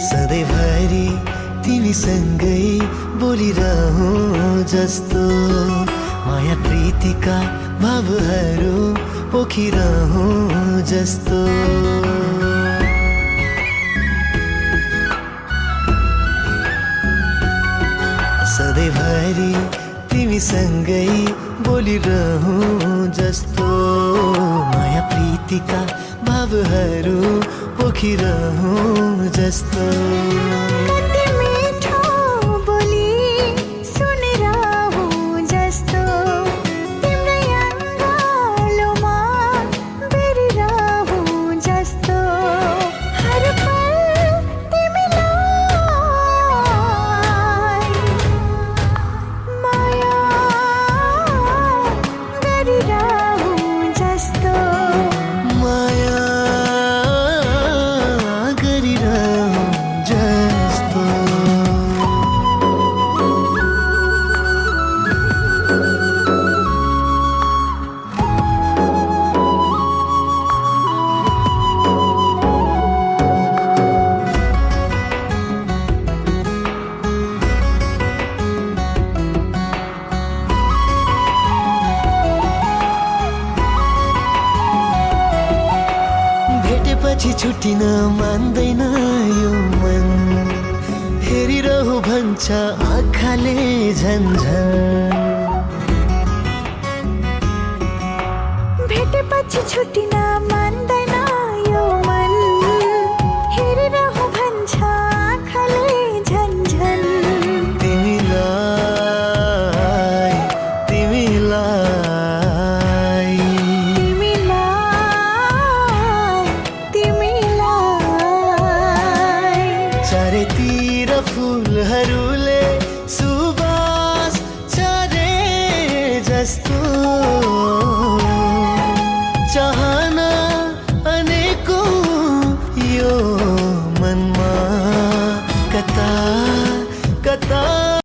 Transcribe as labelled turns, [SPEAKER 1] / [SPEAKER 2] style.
[SPEAKER 1] सधैँभरि तिमीसँगै बोलिरहूँ जस्तो माया प्रीतिका भावहरू पोखिरहूँ जस्तो सधैँभरि तिमीसँगै बोलिरहूँ जस्तो माया प्रीतिका भावहरू पोखिरहूँ जस्तो
[SPEAKER 2] कति मिठो बोली सुनिरहूँ जस्तो तिम्रै अङ्गालोमा बेरिरहूँ जस्तो हर पल तिमीलाई माया गरिरहूँ जस्तो
[SPEAKER 1] माया गरिरहूँ जस्तो भेटेपछि छुट्टिन मान्दैन यो मन हेरिरहु भन्छ आँखाले झन्झन
[SPEAKER 2] भेटेपछि छुट्टिन मान्दैन यो मन हेरिरहूँ भन्छ आँखाले झन्झन
[SPEAKER 1] तिमीलाई तिमीलाई
[SPEAKER 2] तिमीलाई
[SPEAKER 1] चारैतिर फुलहरूले सुबास छरे जस्तो